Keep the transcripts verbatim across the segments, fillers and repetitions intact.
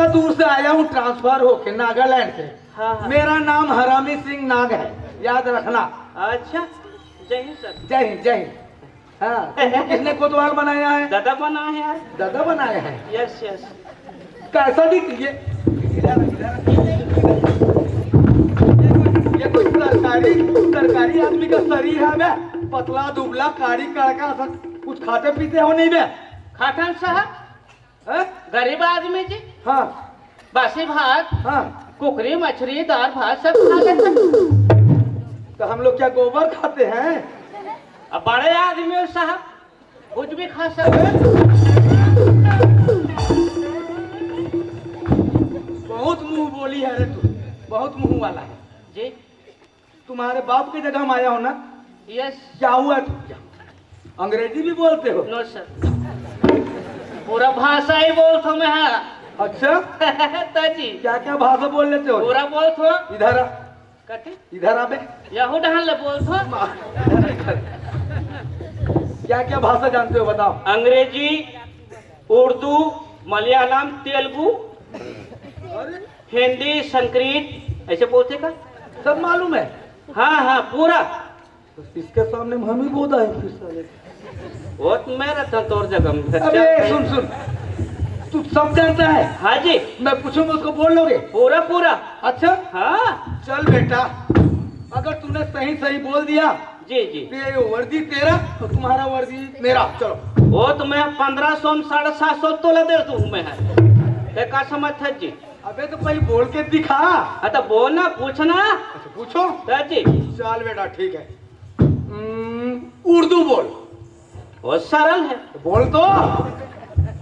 दूर से आया हूँ ट्रांसफर होके नागालैंड से। हाँ, हाँ। मेरा नाम हरामी सिंह नाग है, याद रखना। अच्छा, जय हिंद सर। जय हिंद, जय हिंद। हाँ, तुमको किसने कोतवाल बनाया है? दादा बनाया है यार। दादा बनाया है? Yes, yes. कैसा दिख ये? ये कोई, ये कोई सरकारी, सरकारी आदमी का शरीर है बे? पतला दुबला कारी कड़का, सब कुछ खाते पीते हो नहीं बे? खाथन साहब, हैं? गरीब आदमी जी। हाँ। बासी भात, हाँ। कुकरी, मछली, दाल, भात सब खा लेते हैं। तो हम लोग क्या गोबर खाते हैं? अब बड़े आदमी हो साहब, कुछ भी खा सकते हैं। बहुत मुंह बोली है रे तू, बहुत मुंह वाला है। जी। तुम्हारे बाप की जगह हम आया हो ना? यस। क्या हुआ तुम क्या? अंग्रेजी भी बोलते हो? नो सर, पूरा भाषा ही बोलता हूँ मैं। हाँ। अच्छा। तो जी। क्या क्या भाषा बोल लेते हो? पूरा बोलता हूँ। इधर आ। कथी? इधर आ बे। यहू डहान ले बोलता हूँ। क्या क्या भाषा जानते हो, बताओ। अंग्रेजी, उर्दू, मलयालम, तेलुगु, अरे, हिंदी, संस्कृत, ऐसे बोलते का? सब मालूम है? हाँ, हाँ, पूरा। तो इसके सामने में हम ही बोदा है फिर साले। वो तो मैं रहता तोर जगह में। अबे, सुन, सुन, तू सब जानता है? हाँ जी। मैं पूछूंगा, उसको बोल लोगे? पूरा, पूरा। अच्छा? हाँ। चल बेटा, अगर तूने सही सही बोल दिया, जी, जी। तो ये वर्दी तेरा और तुम्हारा वर्दी मेरा। चलो। वो तो मैं पन्द्रह सौ में साढ़े सात सौ तोला दे दूँ मैं है। ते का समझ था जी? अबे तो पहले बोल के दिखा। हाँ तो बोल ना, पूछ ना। अच्छा, पूछो। तो जी। चल बेटा, ठीक है। हम्म, उर्दू बोल। वो सरल है। बोल तो।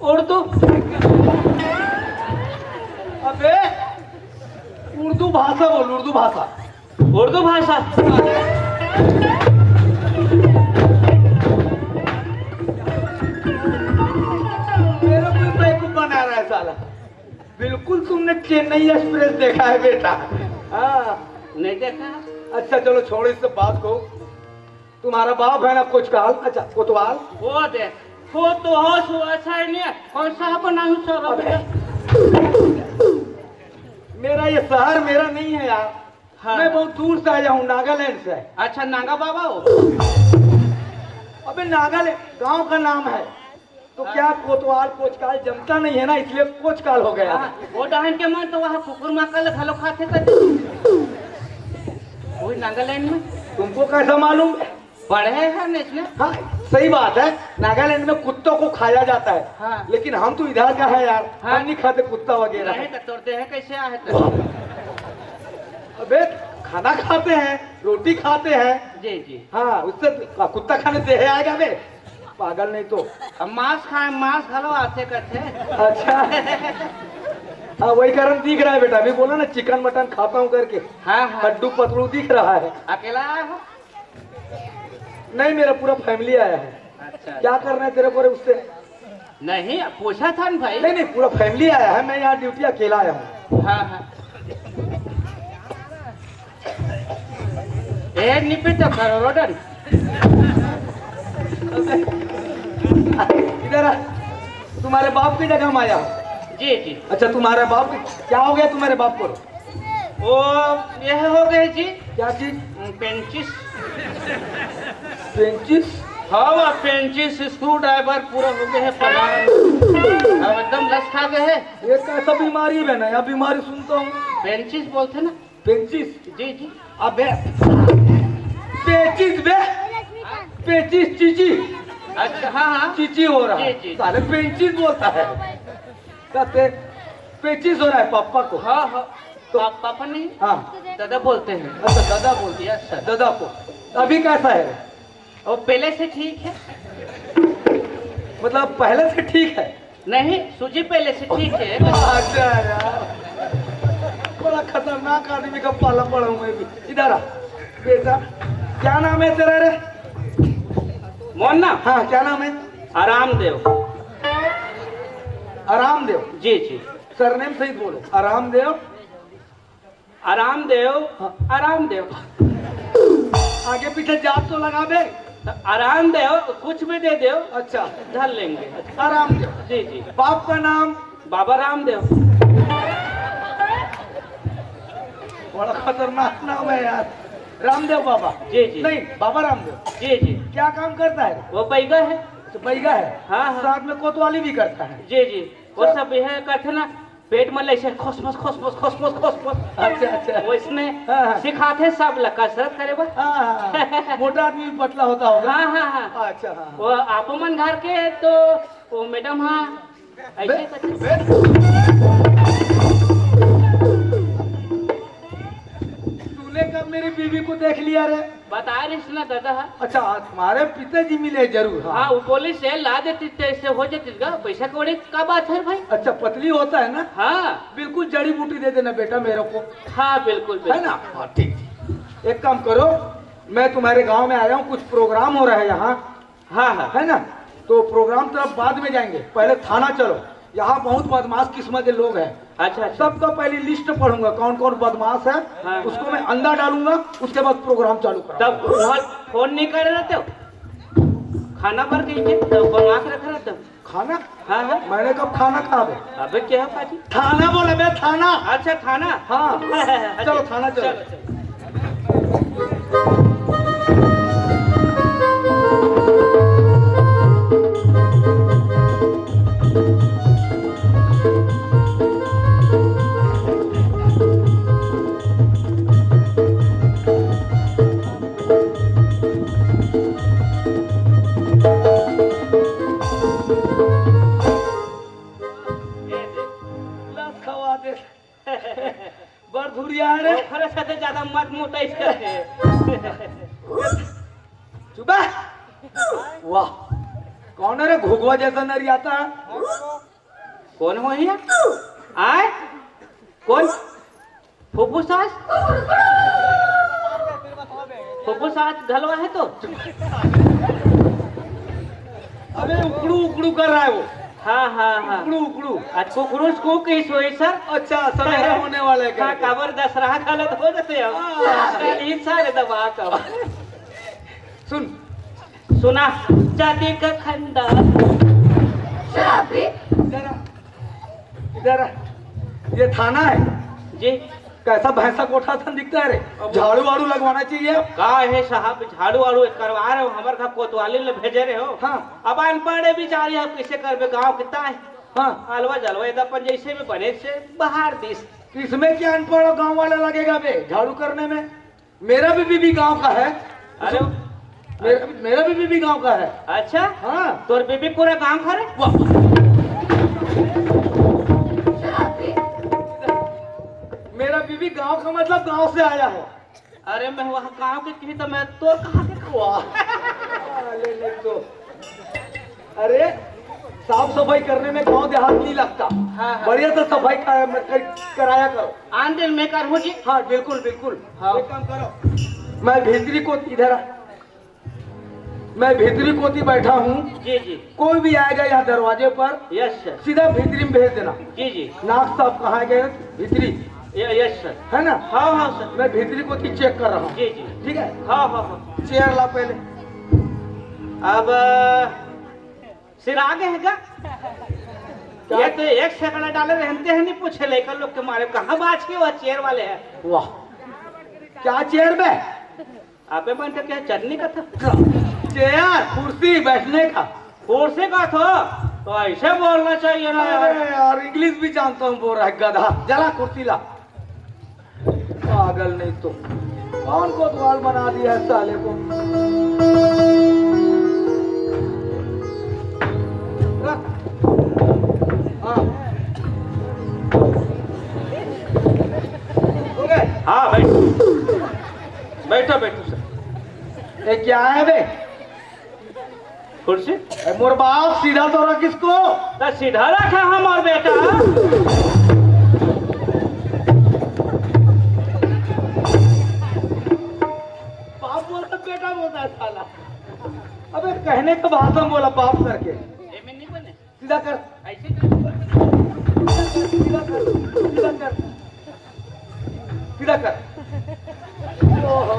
उर्दू। अबे, उर्दू भाषा बोल, उर्दू भाषा। उर्दू भाषा। मेरे को बेवकूफ बना रहा है साला। बिल्कुल तुमने चेन्नई एक्सप्रेस देखा है बेटा। हाँ। नहीं देखा। अच्छा चलो छोड़ो इस सब बात को। तुम्हारा बाप है ना कोचकाल, अच्छा कोतवाल। वो दे, वो तो होश वो अच्छा ही नहीं है। कौन सा बनाऊं सर? अबे। मेरा ये शहर मेरा नहीं है यार। हाँ। मैं बहुत दूर से आया हूँ, नागालैंड से। अच्छा, नागा बाबा हो? अबे नागालैंड गांव का नाम है। तो हाँ। क्या कोतवाल कोचकाल जमता नहीं है ना, इसलिए कोचकाल हो गया। हाँ, वो डहन के मन तो वहाँ कुकुर माकल घलो खाथे कर। वही नागालैंड में। तुमको कैसा मालूम? पढ़े हैं नेशनल। हाँ, सही बात है, नागालैंड में कुत्तों को खाया जाता है। हाँ। लेकिन हम तो इधर का है यार, हाँ। हम नहीं खाते कुत्ता वगैरह। नहीं तो तोर देह कैसे आहे तो? अबे, खाना खाते हैं, रोटी खाते हैं। जी, जी। हाँ, उससे कुत्ता खाने देह आएगा बे? पागल नहीं तो। हम मांस खाए, मांस घलो आथे करथे। अच्छा। हाँ, वही कारण दिख रहा है बेटा, अभी बोला ना चिकन मटन खाता हूँ करके। हाँ, हाँ। हड्डू पतलू दिख रहा है। अकेला आया हो? नहीं, मेरा पूरा फैमिली आया है। अच्छा, क्या अच्छा। करना है तेरे को रे उससे? नहीं, पूछा था ना भाई। नहीं, नहीं, पूरा फैमिली आया है, मैं यहाँ ड्यूटी अकेला आया हूँ। हाँ, हाँ। ए, निपे तो करो, रोडन। इधर आ, तुम्हारे बाप की जगह हम आया हूँ। जी, जी। अच्छा, तुम्हारे बाप की, क्या हो गया तुम्हारे बाप को? वो, यह हो गए जी। क्या चीज? पेंचिस। पेंचिस? हाँ, वो पेंचिस, स्क्रू ड्राइवर पूरा हो गए है पलायन। अब एकदम लस खा गए है। ये कैसा बीमारी है ना? यह बीमारी सुनता हूँ। पेंचिस बोलते ना। पेंचिस? जी, जी। अबे, पेचिस बे, पेचिस चीची। अच्छा, हाँ, हाँ। चीची हो रहा है। जी, जी। साले पेंचिस बोलता है। कहते, पेचिस हो रहा है पापा को। हाँ, हाँ। तो पा-, पापा नहीं, हाँ। दादा बोलते हैं। अच्छा, दादा बोलते हैं। Yes, sir. दादा को। अभी कैसा है? वो पहले से ठीक है। मतलब, पहले से ठीक है? नहीं, सूजी पहले से ठीक है। अच्छा यार, बड़ा खतरनाक आदमी का पाला पड़ा हूँ मैं भी। इधर आ बेटा, क्या नाम है तेरा रे? मोहन ना? हाँ, क्या नाम है? आरामदेव। आरामदेव? जी, जी। सरनेम सहित बोलो, आरामदेव। आरामदेव, हाँ। आरामदेव। आगे पीछे जात तो लगा दे। तो आरामदेव, कुछ भी दे दो। अच्छा। धर लेंगे। आरामदेव। जी, जी। बाप का नाम? बाबा रामदेव। बड़ा खतरनाक नाम है यार, रामदेव बाबा। जी, जी। नहीं, बाबा रामदेव। जी, जी। क्या काम करता है? वो बैगा है। तो बैगा है। हाँ, हाँ। साथ में कोतवाली भी करता है। जी, जी। वो सब यह करते ना, पेट में ले से खोसमस, खोसमस, खोसमस, खोसमस। अच्छा, अच्छा। वो इसमें हाँ, हाँ। सिखाते सब ला कसरत करे बा। हाँ, हाँ, हाँ। मोटा आदमी भी पतला होता होगा। हाँ, हाँ, हाँ। अच्छा, हाँ, हाँ। वो आप मन घर के तो वो मैडम हाँ, ऐसे बे-, करते। बे-, तूने कब मेरी बीवी को देख लिया रे? बता रही ना दादा। अच्छा, तुम्हारे पिताजी मिले जरूर। हाँ। हाँ, वो बोले से ला देती थे, इससे हो जाती का पैसा कौड़ी का बात है भाई। अच्छा, पतली होता है ना? हाँ। बिल्कुल जड़ी बूटी दे देना बेटा मेरे को। हाँ, बिल्कुल, है बिल्कुल। ना? हाँ, ठीक, ठीक। एक काम करो, मैं तुम्हारे गांव में आया हूँ, कुछ प्रोग्राम हो रहा है यहाँ। हाँ, हाँ। है ना? तो प्रोग्राम तरफ बाद में जाएंगे, पहले थाना चलो। यहाँ बहुत बदमाश किस्म के लोग हैं। अच्छा, अच्छा। सबका पहले लिस्ट पढ़ूंगा, कौन कौन बदमाश है। हाँ। उसको मैं अंदर डालूंगा, उसके बाद प्रोग्राम चालू करूंगा। तब वहाँ फोन नहीं कर रहे थे, खाना पर कहीं के, तब बना के रख रहे थे। खाना? हाँ, हाँ। मैंने कब खाना कहा बे? अबे क्या है पाजी? थाना बोला बे, थाना। अच्छा, थाना। हाँ। अच्छा, चलो, थाना चलो। चलो, चलो। लस खवा दे। बड़ धुरिया है रे। ओकरे साथे ज्यादा मत मोटाइस करके। चुप है। वाह, कौन है रे घुघुआ जैसा नरियाता है? कौन हो हिया? आय? कौन? फूफू सास? फूफू सास घलवा है तो? अबे उकड़ू उकड़ू कर रहा है वो। हाँ, हाँ, हाँ। उकड़ू उकड़ू। आज कुकड़ू को कहीं सोई सर? अच्छा, सवेरे होने वाला है हाँ, करके। काबर दस रहा गलत हो जाते हैं। हाँ। कल ही सारे दबा कर। सुन। सुना। जाति का खंडा। शराबी। इधर आ। इधर आ। ये थाना है। जी। कैसा भैंसा गोठा था दिखता है रे? अब झाड़ू वाड़ू लगवाना चाहिए। का है साहब, झाड़ू वाड़ू करवा रहे हो, हमारे घर कोतवाली ले भेजे रहे हो। हाँ। अब अनपढ़ है बेचारी, अब कैसे करबे गाँव के ताय? हाँ। अलवा जलवा, ये तो अपन जैसे में बने से बाहर दिस। इसमें क्या अनपढ़ गाँव वाला लगेगा बे झाड़ू करने में? मेरा भी बीबी गांव का है। अरे। मेरा, मेरा भी बीबी गांव का है। अच्छा। हाँ। तोर बीबी पूरा गांव का रे? वाह। मेरा बीबी गांव का मतलब गांव से आया है। अरे मैं वहाँ गांव के कहीं तो मैं तोर कहाँ के वाह। अरे नहीं तो। अरे, साफ सफाई करने में गांव देहात नहीं लगता। हाँ, हाँ। बढ़िया से सफाई कर, कर, कराया करो। आन दिन मैं करूँ जी। हाँ, बिल्कुल, बिल्कुल। हाँ। एक काम करो, मैं भीतरी को इधर आ, मैं भीतरी कोती बैठा हूँ। जी, जी। कोई भी आएगा यहाँ दरवाजे पर, यस सर। सीधा भीतरी में भेज देना। जी, जी। नाक साहब कहाँ गए? भीतरी। य-, यस सर। है ना? हाँ, हाँ सर। मैं भीतरी कोती चेक कर रहा हूँ। जी, जी। ठीक है? हाँ, हाँ, हाँ। चेयर ला पहले। अब सिर आगे है क्या? क्या? ये तो एक सैकड़ा डाले रहते हैं, नहीं पूछे लेकर लोग के मारे, कहाँ बाज के वह चेयर वाले हैं? वाह, क्या चेयर में? आपे मन के क्या चटनी का था? चेयर, कुर्सी बैठने का। कुर्सी का था? तो ऐसे बोलना चाहिए ना यार। अरे यार, इंग्लिश भी जानता हूँ, बोल रहा है गधा। जला कुर्सी ला। पागल नहीं तो। कौन कोतवाल बना दिया है साले को? रख। हाँ। हो गए? हाँ, बैठ। बैठो, बैठो सर। ये क्या है बे? कुर्सी? ए, मोर बाप सीधा तो रख इसको। तो सीधा रखा हमार बेटा। बाप बोलता बेटा बोलता है साला। अबे कहने का भाषा में बोला बाप करके। एमे नहीं बने। सीधा कर। ऐसे कर। सीधा कर, सीधा कर, सीधा कर। सीधा कर। ओहो।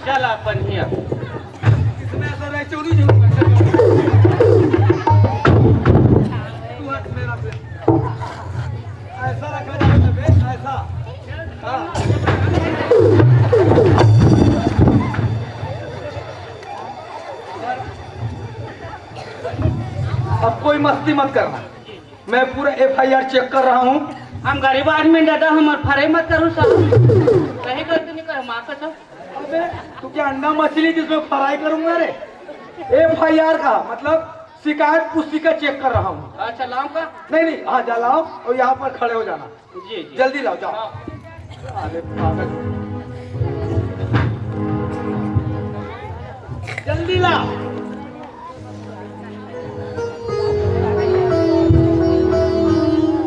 चला बढ़िया। इसमें ऐसा रहे, चोरी जरूर कर। तू हट मेरा पे। ऐसा रखा जाए ना बे, ऐसा। हाँ। अब कोई मस्ती मत करना, मैं पूरा एफ आई आर चेक कर रहा हूँ। हम गरीब आदमी दादा, हमर फराई मत करू सर। सही गलती नहीं करे, माफ कर सर। अबे, तू क्या अंडा मछली जिसमें फ्राई करूंगा रे? एफ आई आर का मतलब शिकायत पुस्तिका चेक कर रहा हूँ। अच्छा, लाऊं का? नहीं नहीं, हाँ, जा लाओ और यहाँ पर खड़े हो जाना। जी जी। जल्दी लाओ, जाओ। हाँ। अरे पागल, जल्दी ला।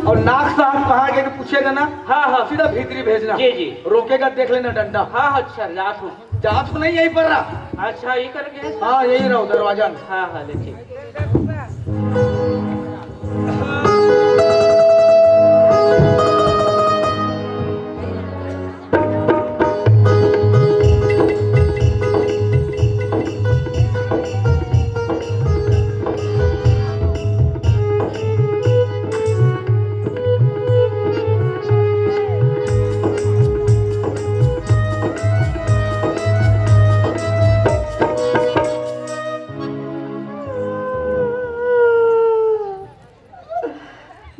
और नाग साहब कहाँ गए पूछेगा ना, हाँ हाँ। सीधा भीतरी भेजना। जी जी। रोकेगा, देख लेना डंडा। हाँ हाँ सर, जात हूँ। जात को नहीं, यहीं पर रहा। अच्छा, ये करके है? हाँ, यही रहो दरवाजा में। हाँ हाँ, ले ठीक।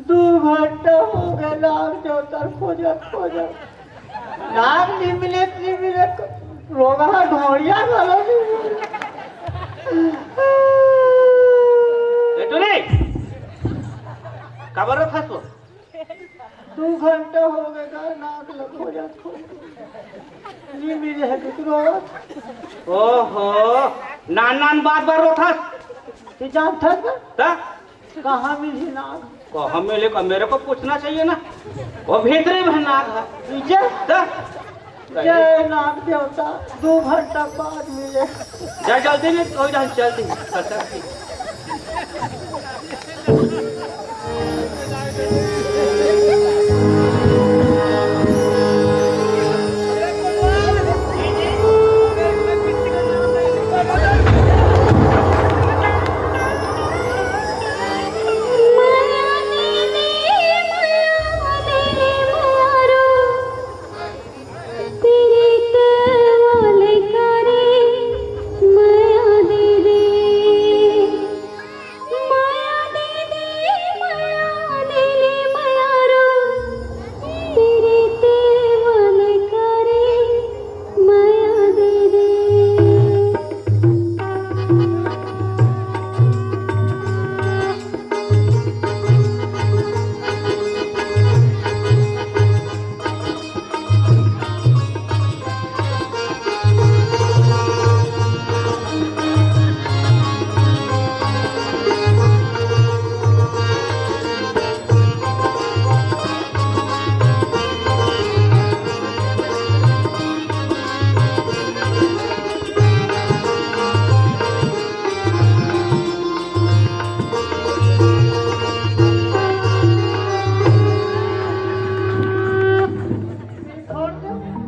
दू घंटा हो गए नाग देवता खोजत खोजत, नाग नहीं मिले, नहीं मिले, रोगहा ढोड़िया घलो नहीं मिले। ए टुरी, काबर रोथस वो? दू घंटा हो गए गा, नाक ल खोजत खोजत। नी मिले हे दूसरो। ओहो, नान नान बात बर रोथस। तू जानथस का? त? कहाँ मिलही नाक? कहाँ मिले का? मेरे को पूछना चाहिए ना। वो भीतरे में नाक है। नीचे? त? जय नाग देवता, दू घंटा बाद मिले। जा जल्दी नहीं, कोई ना, जल्दी।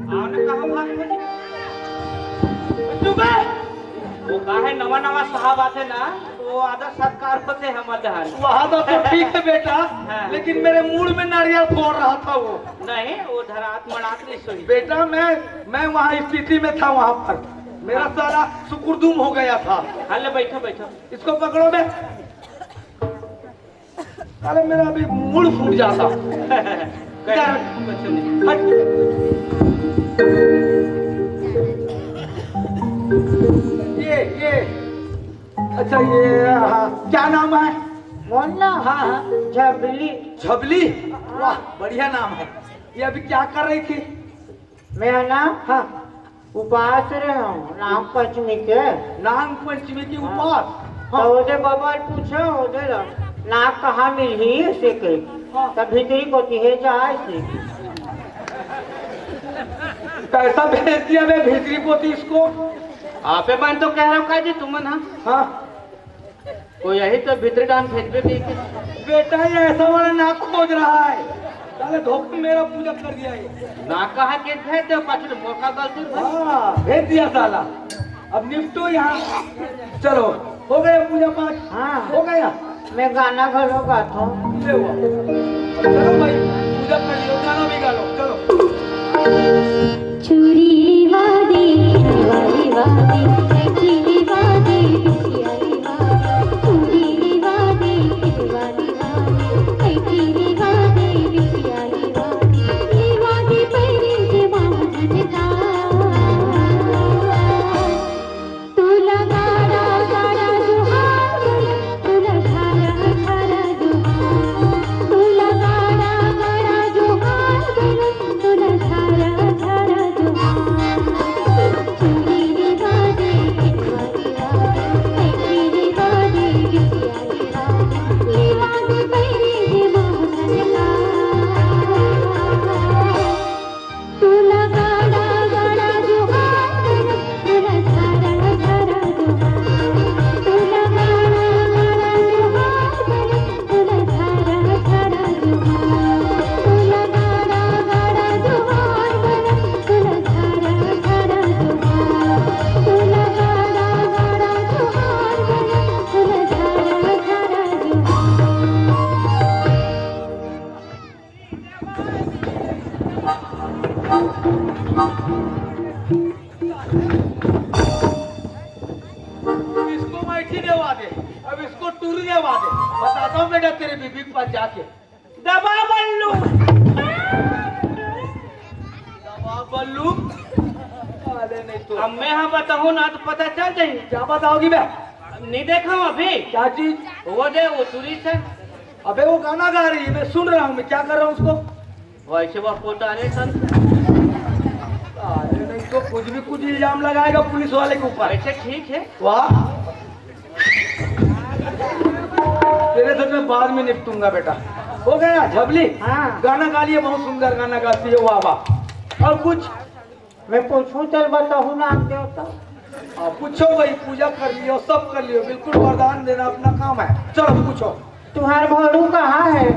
आओ ना, कहाँ भाग गए? चुप है। वो का है, नवा नवा साहब आथे ना, तो आदर सत्कार होथे हमर डहर। वहाँ तो, तो ठीक है बेटा, हाँ। लेकिन मेरे मूड़ में नारियल फोड़ रहा था वो। नहीं, वो धरात मड़ात नहीं सोई। बेटा, मैं, मैं वहाँ स्थिति में था, वहाँ पर मेरा साला सुकुरदुम हो गया था। हाँ, ले बैठो, बैठो। इसको पकड़ो बे। अरे, मेरा अभी मूड़ फूट जाता। कहीं कुछ नहीं। हट। ये, ये। अच्छा, ये, हाँ, क्या नाम है? मोर नाम? हाँ, हाँ। झबली। झबली? वाह, बढ़िया नाम है। ये अभी क्या कर रही थी? मैं ना, हाँ। उपास रहे हूँ, नाग पंचमी के। नाग पंचमी के हाँ। उपास? तो हाँ। ओदे बबा ल पूछे, ओदे ल, "नाग कहाँ मिलही?" ऐसे कही। हाँ। तब भीतरी कोती हे जाए से। पैसा भेज दिया मैं भीतरी कोती इसको। आपे बन तो कह रहा हूँ, का जी तुमन, हाँ? हाँ। कोई यही तो भीतरी डान भेजबे नहीं के। बेटा, ये ऐसा वाला नाग खोज रहा है। साले धोखे मेरा पूजा कर दिया ये। नाग कहाँ के भेज दे, पाछू मोर का गलती भाई। हाँ, भेज दिया साला। अब निपटो यहाँ। चलो, हो गया पूजा पाठ? हाँ। हो गया? मैं गाना घलो गाता हूँ। ले हुआ। चलो भाई, पूजा कर लियो, गाना भी गा लो, चलो। चूरी लिवा दे, हलवा लिवा दे, कैंची लिवा दे, बिछिया लिवा दे। अब इसको टूरी दे बात है। बताता हूँ बेटा तेरे बीबी के पास जाके। दबा बल्लू। दबा बल्लू। अरे नहीं तो। अब मैं हाँ बताऊँ ना तो पता चल जाए। क्या बताओगी बे? नहीं देखा हूँ अभी। क्या चीज? वो दे वो टूरी से। अबे वो गाना गा रही है, मैं सुन रहा हूँ, मैं क्या कर रहा हूँ उसको। वैसे वो पोता रे सर। अरे नहीं तो कुछ भी कुछ इल्जाम लगाएगा पुलिस वाले के ऊपर। वैसे ठीक है। वाह। तेरे से मैं बाद में निपटूंगा बेटा। हो गया झबली। हाँ। गाना गा लिए, बहुत सुंदर गाना गाती है, वाह वाह। और कुछ? मैं पूछूं, चल बताऊं ना आप देवता। हाँ, पूछो भाई, पूजा कर लियो, सब कर लियो, बिल्कुल वरदान देना अपना काम है। चलो पूछो। तुम्हार भोड़ू कहाँ है?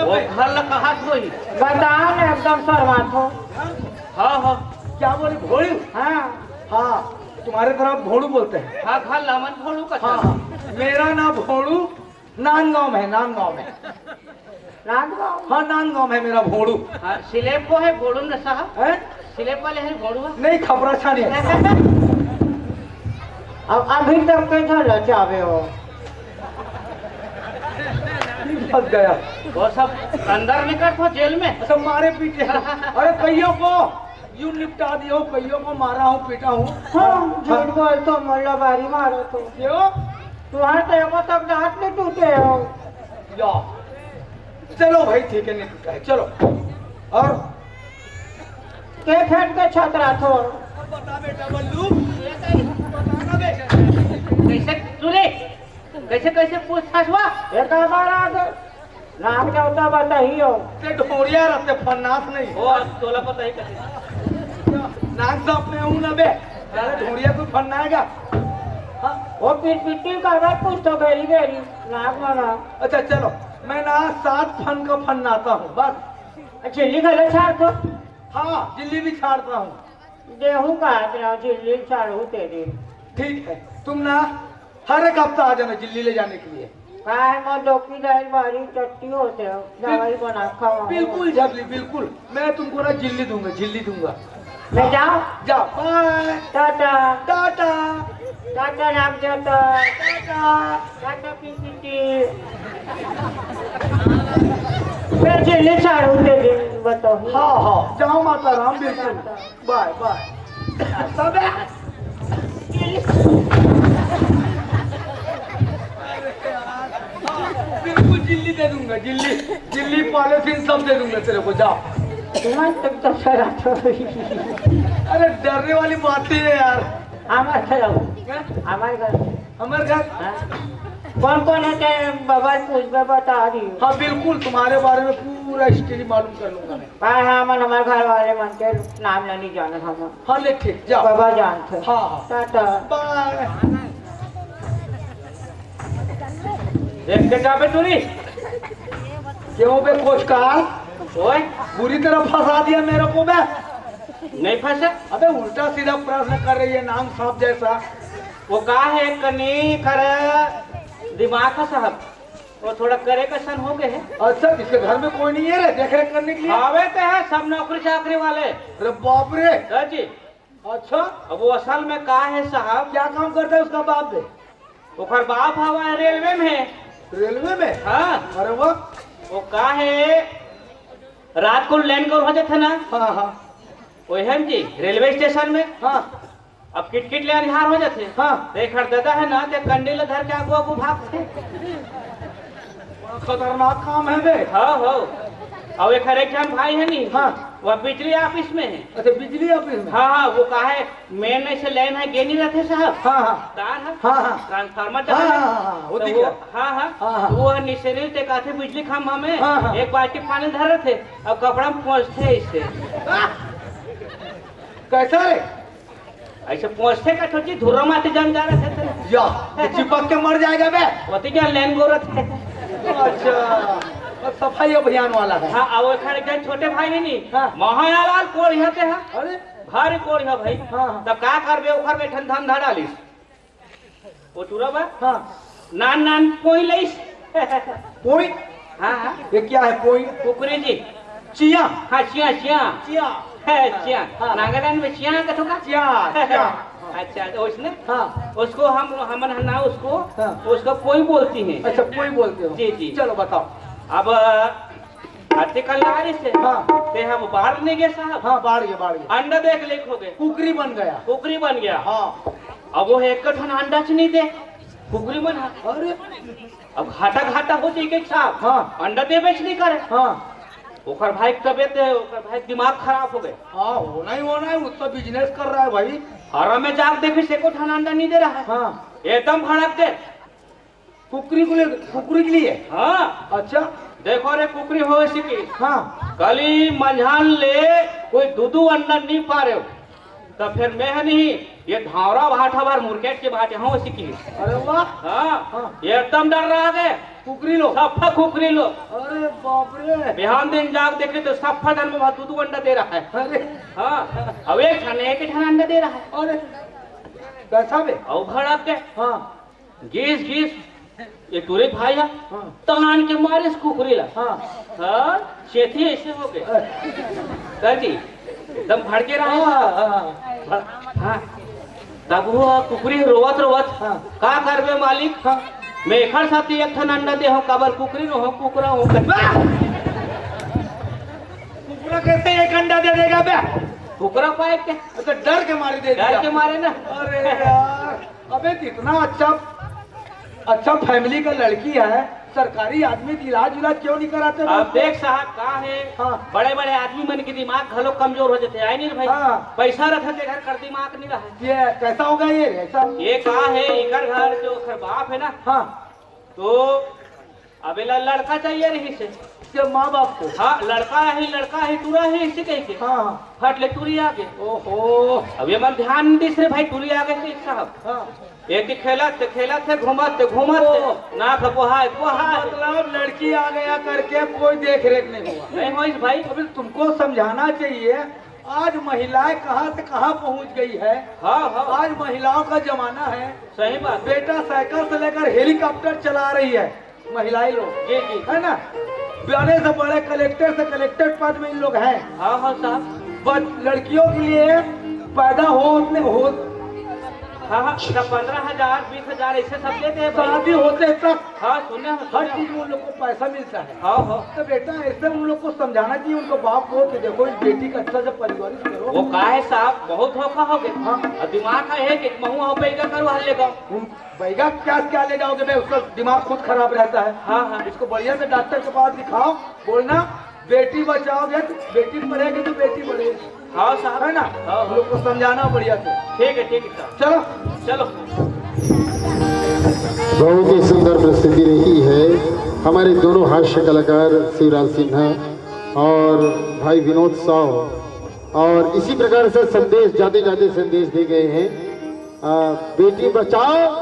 वो घर ला कहाँ से होही? बताओ ना, एकदम शर्मात हो। हाँ हाँ। क्या बोली भोड़ू? हाँ। हाँ, तुम्हारे तरफ भोड़ू बोलते हैं। हाँ, घर ला मन भोड़ू का हाँ। मेरा ना भोड़ू नांदगांव में है, नांदगांव में। नांदगांव? हाँ, नांदगांव में है मेरा भोड़ू। हाँ, सिलेब को है भोड़ू न साहब। हैं? सिलेब वाले हैं भोड़ू। नहीं, खपरा छानी है। अब अभी तक के घर लचावे हो। फंस गया। वो सब अंदर निकल तो जेल में। अच्छा, मारे पीटे। अरे कईयों को यूं निपटा दिया हूँ, कईयों को मारा हूँ, पीटा हूँ। हाँ, झूठ बोल तो मोला बारी मारो तो। क्यों? तुम्हारे तो एको तक दांत नहीं टूटे हो। या। चलो भाई, ठीक है, नहीं टूटा है, चलो। और? के फेंक के छतरा थो। बता बेटा बल्लू, बता ना बे। कैसे तूने, कैसे, कैसे पूछतास हुआ? एक बार आ गए। नाम क्या होता बताइयो। ते ढोड़िया रहते फन्नास नहीं। ओ, आज तोला पता ही कैसे। नाक साफ में हूँ ना बे। अरे ढोड़िया कोई फन्नाएगा? हाँ? वो पिट पिट्टी का अगर पूछ तो बेरी बेरी। नाक मारा। अच्छा चलो, मैं ना सात फन का फन्नाता हूँ बस। झिल्ली गलत छाड़ दो। हाँ, झिल्ली भी छाड़ता हूँ। गेहूं का आज ना झिल्ली छाड़ू तेरी। ठीक है, तुम ना हर एक हफ्ता आ जाना झिल्ली ले जाने के लिए। काय मैं डोकी जाए बारी टट्टी होते हो, दवाई बना खावा। बिल्कुल झबली, बिल्कुल। मैं तुमको ना झिल्ली दूंगा, झिल्ली दूंगा। मैं जाओ। जाओ, बाय। टाटा। टाटा। टाटा नाम जाता। टाटा। टाटा पीपीटी। मैं झिल्ली छाड़ू तेरी बताओ। हाँ हाँ, जाओ माता राम, बिल्कुल। बाय बाय। सब है। बिल्कुल झिल्ली दे दूंगा, झिल्ली, झिल्ली पॉलिथीन सब दे दूंगा तेरे को, जाओ। तुम्हारे तक तो सर आता है। अरे डरने वाली बात नहीं है यार। हमारे घर आओ। क्या? हमारे घर। हमारे घर? हाँ। कौन कौन है तेरे बगल पूछ में बता रही हूँ। हाँ बिल्कुल, तुम्हारे बारे में पूरा हिस्ट्री मालूम कर लूंगा मैं। हाँ हाँ, मन हमारे घर वाले मन के नाम नहीं जाने हम। हाँ ले ठीक, जाओ। बाबा जानते। हाँ हाँ। टाटा। बाय। देख के जाबे टूरी। क्यों बे कोचकार? ओए। बुरी तरह फंसा दिया मेरे को बे। नहीं फंसे। अबे उल्टा सीधा प्रश्न कर रही है नाम सांप जैसा। वो का है कनी कर दिमाग का साहब। वो थोड़ा करे कसन हो गए है। अच्छा, इसके घर में कोई नहीं है रे देख रेख करने के लिए? आवे तो है सब नौकरी चाकरी वाले। अरे बाप रे। हाँ जी। अच्छा। अब वो असल में का है साहब? क्या काम करता है उसका बाप बे? ओकर बाप हवा है रेलवे में। रेलवे में? हाँ। अरे वाह। वो का है, रात को लैंड कौन हो जाता ना? हाँ हाँ। वो है जी रेलवे स्टेशन में। हाँ। अब किटकिट ले अंधार हो जाथे। हाँ। तो एकर ददा है ना, ते कंडी ल धर के आगू आगू भागथे। बड़ा खतरनाक काम है बे। हाँ हो। अब एकर एक झन भाई है नी। हाँ। वो बिजली ऑफिस में है। अच्छा, बिजली ऑफिस में? हाँ हाँ, वो का है, मेन ऐसे लाइन है, गेनी रहते साहब। हाँ हाँ। तार है। हाँ हाँ। ट्रांसफार्मर हाँ, जगह है। हाँ, हाँ, हाँ, वो तो दिख वो, रहा। हाँ हाँ। हाँ हाँ। वो निसेरी ते काथे बिजली खंभा में हाँ हाँ। एक बाल्टी पानी धर रहे थे और कपड़ा में पहुंचते इससे। कैसा है? ऐसे पहुंचते का छोटी धुर्रा माटी जम जा रहे थे। या, ये चिपक के मर जाएगा बे। वती क्या लैंड गोरत है। अच्छा, और सफाई अभियान वाला है। हाँ, और खड़े जन छोटे भाई है नी। हाँ। महायालाल कोढ़िया ते हा। अरे। भारी कोढ़िया भाई। हाँ, हाँ। तब का करबे, ओखर में ठन धंधा डालिस। वो टूरा बा? हाँ। नान नान कोई लइस। कोई? हाँ, हाँ। ये क्या है कोई? कुकरी जी। चिया। हाँ, चिया, चिया। चिया। है, चिया। हाँ। नागालैंड में चिया कथो का? चिया, चिया। अच्छा, तो उसने हाँ। उसको हम, हमन ह ना उसको, हाँ। उसको कोई बोलती है। अच्छा, कोई बोलते हो? जी, जी। चलो बताओ। अब अति कल आ रही से, हाँ। ते हम बाहर नहीं गए साहब। हाँ, बाहर गए, बाहर गए। अंडा देख ले हो गए। कुकरी बन गया। कुकरी बन गया। हाँ। अब वो एक ठन अंडा च नहीं दे, कुकरी मन ह। अरे। अब घाटा घाटा हो जाए के साहब। हाँ। अंडा देबे च नहीं करे। हाँ। ओकर भाई के तबीयत है, ओकर भाई के दिमाग खराब हो गए। हाँ, होना ही होना है, वो तो बिजनेस कर रहा है भाई। हर में जाके देखी से एको ठन अंडा नहीं दे रहा है। हाँ। एकदम भड़क गए। कुकरी को ले, कुकरी के लिए? हाँ। अच्छा। देखो रे कुकरी हो ऐसी की। हाँ। कली मंझान ले कोई दू दू अंडा नहीं पा रहे हो। तो फिर मैं है नहीं, ये धावरा भाटा बार मुर्केट के बाटे हूँ उसी की। अरे वाह। हाँ, हाँ। ये एकदम डर रहा है। कुकरी लो। सफा कुकरी लो। अरे बाप रे। बिहान दिन जाग देखे तो सफा डर में दू दू अंडा दे रहा है। अरे। हाँ, अब एक ठन एक ठन अंडा दे रहा है। अरे, कैसा बे? और भड़क के हाँ। गीस गीस ये टूरी भाई है। हाँ। तान के मारे इस कुकरी ला। हाँ। हाँ, चेथी ऐसे हो गए। अरे। कर दी, एकदम भड़के रहा है। हाँ, हाँ। हाँ। तब वो कुकरी रोवत रोवत, हाँ। का करबे मालिक? हाँ। मैं एकर साथ एक ठन अंडा दे हूँ, काबर कुकरी रो हूँ, कुकरा हूँ। कुकरा कैसे एक अंडा दे देगा बे? कुकरा पाए के? तो डर के मारे दे डर दिया। के मारे ना। अरे यार, अबे इतना अच्छा, अच्छा फैमिली का लड़की है, सरकारी आदमी, इलाज इलाज क्यों नहीं कराते? आप देख साहब, कहाँ है? हाँ। बड़े बड़े आदमी मन के दिमाग घलो कमजोर हो जाते हैं, आए नहीं रे भाई? हाँ। पैसा रखते घर कर दिमाग नहीं रहा है। ये कैसा होगा ये? ऐसा? ये कहाँ है? इकर घर जो ओकर बाप है ना, हाँ। तो अब एला लड़का चाहिए रही से। के माँ बाप को? हाँ, लड़का है, लड़का है, टूरा है, इसे कह के। हाँ, हाँ। फट ले टूरी आ गए। ओहो। अब ये मन ध्यान दिस रे भाई, टूरी आ गए थे साहब। हाँ। एक ही खेलत थे, खेलत थे, घूमत थे, घूमत थे। ओ। ना तो बोहाय, बोहाय। मतलब लड़की आ गया करके कोई देख रेख नहीं हुआ। नहीं हुआ इस भाई। अभी तुमको समझाना चाहिए, आज महिलाएं कहाँ से कहाँ पहुँच गई है। हाँ, हाँ। आज महिलाओं का जमाना है। सही बात। बेटा साइकिल से लेकर हेलीकॉप्टर चला रही है महिलाएं लोग। जी, जी। है ना? बड़े से बड़े कलेक्टर से कलेक्टर पद में इन लोग हैं। हाँ, हाँ साहब। बट लड़कियों के लिए पैदा हो उतने हो। हाँ, हाँ, सब पन्द्रह हजार, बीस हजार ऐसे सब देते हैं भाई। शादी होते तक हाँ, सुने हैं, हर सुने हैं। चीज में उन लोग को पैसा मिलता है। हाँ, हाँ। तो बेटा ऐसे उन लोग को समझाना चाहिए, उनको बाप को कि देखो इस बेटी का अच्छा सा परिवार करो। वो का है साहब, बहुत धोखा हो गया। हाँ। और दिमाग का है कि महू हो बैगा करो हल्ले का। उन बैगा क्या, क्या ले जाओगे बे, उसका दिमाग खुद खराब रहता है। हाँ, हाँ। इसको बढ़िया से डॉक्टर के पास दिखाओ, बोलना बेटी बचाओगे तो बेटी पढ़ेगी तो बेटी बढ़ेगी। हाँ साहब। है ना? हाँ, हाँ। लोग को समझाना बढ़िया से। ठीक है, ठीक है साहब। चलो। चलो। बहुत ही सुंदर प्रस्तुति रही है हमारे दोनों हास्य कलाकार शिवराज सिन्हा और भाई विनोद साव। और इसी प्रकार से संदेश, जाते जाते संदेश दे गए हैं। आ, बेटी बचाओ,